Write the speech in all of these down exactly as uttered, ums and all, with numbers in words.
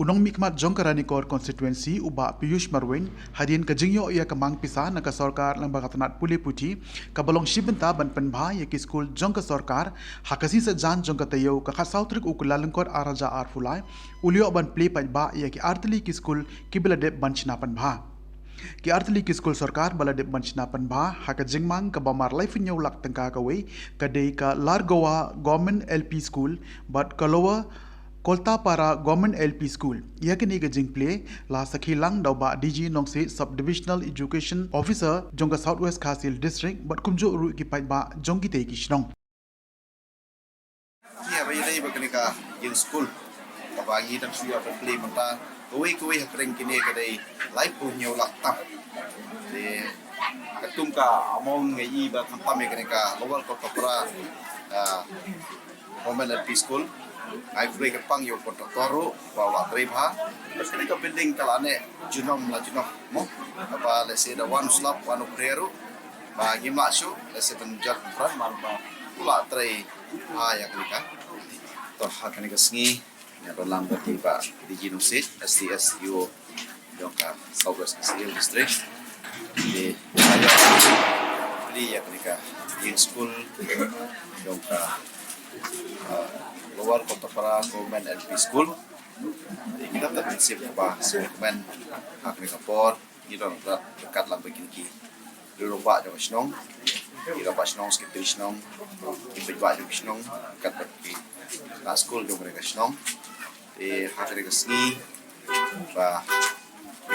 Nongmihkhmat jong ka Ranikor Constituency u Bah Piyush Marwein, hadien ka jingïoh ïa ka mang pisa na ka sorkar lyngba ka tnat pule puthi, kaba long shi bynta ban pynbha ïa ki skul jong ka sorkar, ha ka sngi Saitjaiñ jong ka taïew ka khatsaw tarik u Kyllalyngkot arhajar arphew lai, u la ïoh ban plie paidbah ïa ki artylli ki skul kiba la dep ban shna pynbha. Ki artylli ki skul sorkar ba la dep ban shna pynbha ha ka jingmang kaba mar laiphew hynñiew lak tyngka kawei, ka dei ka Largawa Government L P School bad ka Lower Koltapara Government L P School. Ïa kane ka jingplie la sakhi lang da u Bah D G Nongsiej, Sub Divisional Education Officer jong ka South West Khasi Hills District, bad kumjuh ruh ki paidbah jong kitei ki shnong. Ïa ba ïadei bad kane ka ïing skul kaba ngi dang shu ïa pynplie mynta, kawei kawei ha kren kine ka dei laiphew hynñiew lak tam. Te katkum ka amount nga i ba khamtam ïa kane ka Lower Koltapara, ah, Government L P School, nga ai khublei kyrpang ïa u kontraktor ruh ba u la trei bha. Bad kane ka building ka la neh junom la junom mo, kaba lehse da wan u slab, wan u khriat ruh, ba ngim lah shuh lehse ban jot pran man ba u la trei bha ïa kane ka. To ha kane ka sngi nga don lang bad i Bah D G Nongsiej, S D S E O jong ka South West Khasi Hills District. Te nga ïa plie ïa kane ka ïing skul jong ka, ah, Lower Koltapara Government L P School. Te ngi dang da mynsiem kaba sngewkmen ha kane ka por. Ngi don ryngkat lang bad kine ki rangbah jong ka shnong, ki rangbah shnong, secretary shnong, ki paidbah jong ka shnong, ryngkat bad ki khynnah skul jong kane ka shnong. Te ha kane ka sngi ba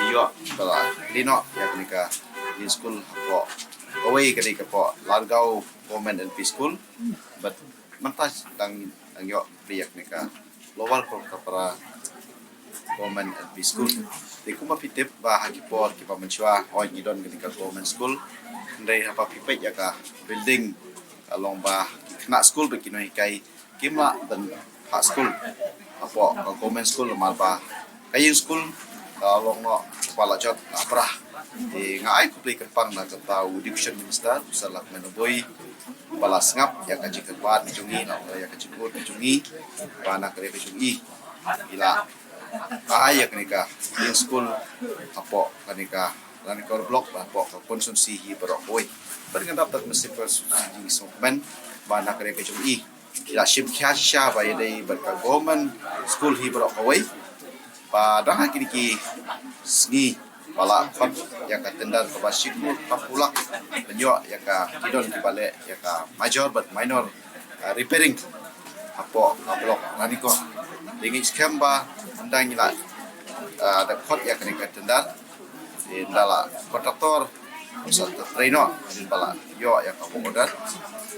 ïoh ba la plie noh ïa kane ka ïing skul hapoh kawei ka dei ka poh Largawa Government L P School. Bad mynta dang, dang ïoh plie ïa kane ka Lower Koltapara Government L P School. Te kumba phi tip ba ha ki por kiba mynshuwa hooid ngi don kane ka government school. Hynrei haba phi peit ïa ka building, ka long ba ki khynnah skul bad ki nonghikai kim lah ban phah skul hapoh ka government school namar ba ka ïing skul ka long noh kaba la jot la pra. Te nga ai khublei kyrpang na ka bynta u Education Minister, u Sir Lahkmen Rymbui, ba la sngap ïa ka jingkyrpad ka jong ngi, na ïa ka jingkyrpad ka jong ngi, ba na ka liang ka jong i, i la ai ïa kane ka ïing skul hapoh kane ka Ranikor Block, hapoh ka constituency hi baroh kawei. Bad nga dap da ka mynsiem ka sngewkmen ba na ka liang ka jong i, i la shim khia shisha ba ïadei bad ka government school hi baroh kawei. Ba dang ha kine ki sngi ba la khot ïa ka tender kaba shi klur arphew lak ban ïoh ïa ka, ki don kiba leh ïa ka major bad minor, ah, repairing hapoh ka block Ranikor. Te ngi skhem ba ynda ngi la, ah, da khot ïa kane ka tender, te ynda la contractor sa trei noh ba la ïoh ïa ka work order.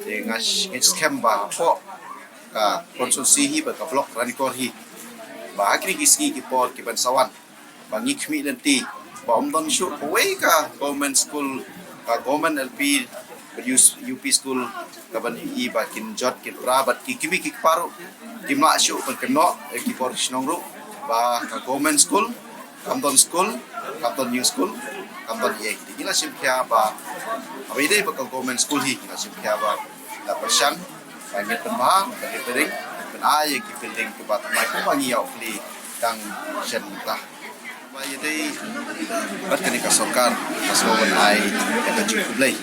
Te nga sh-, ngi skhem ba hapoh ka constituency hi bad ka block Ranikor hi, ba ha kine ki sngi ki por ki ban sa wan, ba ngi khmih lynti ba ym don shuh kawei ka government school, ka government L P, bad U P school, ka ban i ba kin jot kin pra bad ki kmie ki kpa ruh kim lah shuh ban kynnoh ïa ki bor shnong ruh ba ka government school kam don school, kam don ïing school, kam don ïa ki. Ngi la shim khia ba haba ïadei bad ka government school hi, ngi la shim khia ba la pyrshang ba ngin pynbha, ba ngin pynring, ban ai ïa ki building kiba thymmai kumba ngi ïa plie tang shen mynta. Ba ïadei bad kane ka sorkar, ka sngewbha ban ai ïa ka jingkhublei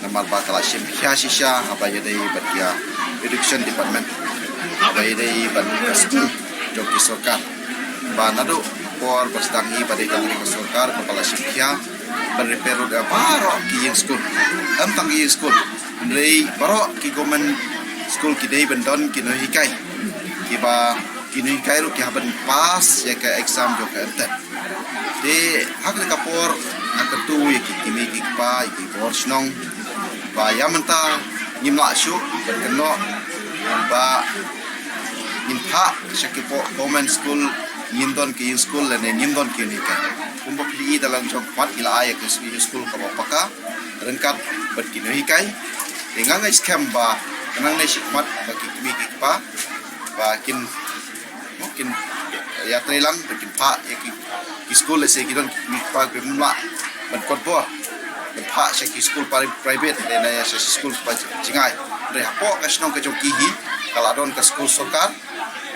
namar ba ka la shim khia shisha haba ïadei bad ïa education department, haba ïadei bad ka skul jong ki sorkar. Ba naduh por ba sdang hi ba dei kane ka sorkar ba ka la shim khia ban repair ruh ïa baroh ki ïing skul. Em tang ki ïing skul, hynrei baroh ki government skul ki dei ban don ki nonghikai, kiba ki nonghikai ruh ki hap ban pass ïa ka exam jong ka NTET. Te ha kane ka por nga kyntu ïa ki kmie ki kpa, ïa ki bor shnong, ba ïa mynta ngim lah shuh ban kynnoh ba ngin phah sha ki government school ngim don ki ïing school lane ngim don ki nonghikai. Kumba phi i da la jong khmat ngi la ai ïa ka school kaba paka ryngkat bad ki nonghikai. Te nga ngeit skhem ba ka nangne shakhmat ba ki kmie ki kpa ba kin, kin ïatrei lang ba kin phah ïa ki, ki school, lehse ki don ki kmie ki kpa kiba ym lah ban kot bor ban phah sha ki school pri-, private lane sha ki school ba jngai. Hynrei hapoh ka shnong ka jong ki hi ka la don ka school sorkar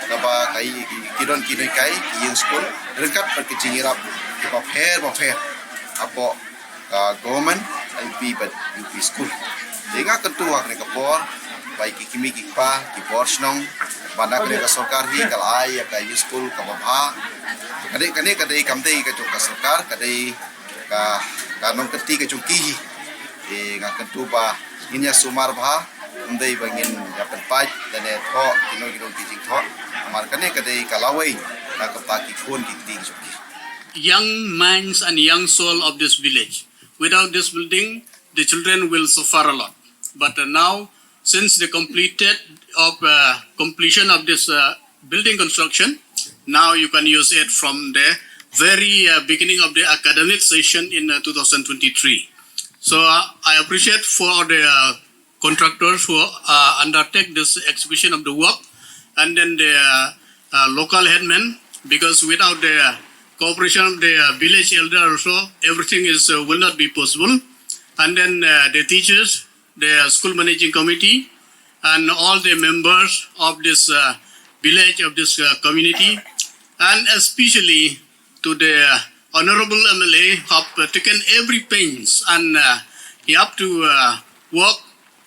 kaba ka i ki Ki don ki nonghikai ki ïing skul ryngkat bad ki jingïarap kiba pher ba pher hapoh ka government L P bad U P skul. Te nga kyntu ha kane ka por ba ïa ki kmie ki kpa, ki bor shnong, ba na kane ka sorkar hi ka la ai ïa ka ïing skul kaba bha. Kane kane ka dei kam dei ka jong ka sorkar, ka dei ka ka nongkynti ka jong ki hi. Te nga kyntu ba ngin ïa sumar bha, ym dei ba ngin ïa pynpait lane thoh kino kino ki jingthoh. Namar kane ka dei ka lawei na ka bynta ki khun ki kti ki jong ki. Young minds and young soul of this village. Without this building, the children will suffer a lot. But uh, now, since the completed of uh, completion of this uh, building construction, now you can use it from the very uh, beginning of the academic session in uh, two thousand twenty-three. So uh, I appreciate for the uh, contractors who uh, undertake this execution of the work, and then the uh, uh, local headmen, because without the cooperation of the uh, village elder also, everything is uh, will not be possible. And then uh, the teachers, the school managing committee, and all the members of this uh, village, of this uh, community, and especially to the honorable M L A, have uh, taken every pains, and uh, he have to uh, work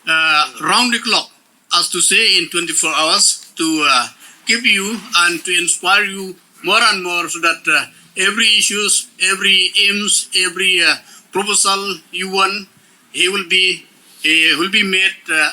uh, round the clock, as to say, in twenty-four hours to uh, keep you and to inspire you more and more, so that uh, every issues, every aims, every uh, proposal you want, he will be he will be made uh,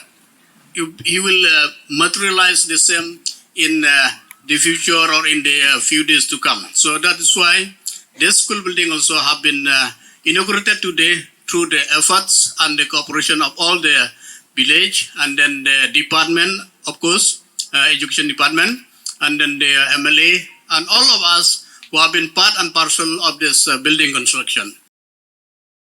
you, he will uh, materialize the same in uh, the future or in the uh, few days to come. So that is why this school building also have been uh, inaugurated today through the efforts and the cooperation of all the village, and then the department, of course, uh, education department, and then the uh, M L A, and all of us who have been part and parcel of this uh, building construction.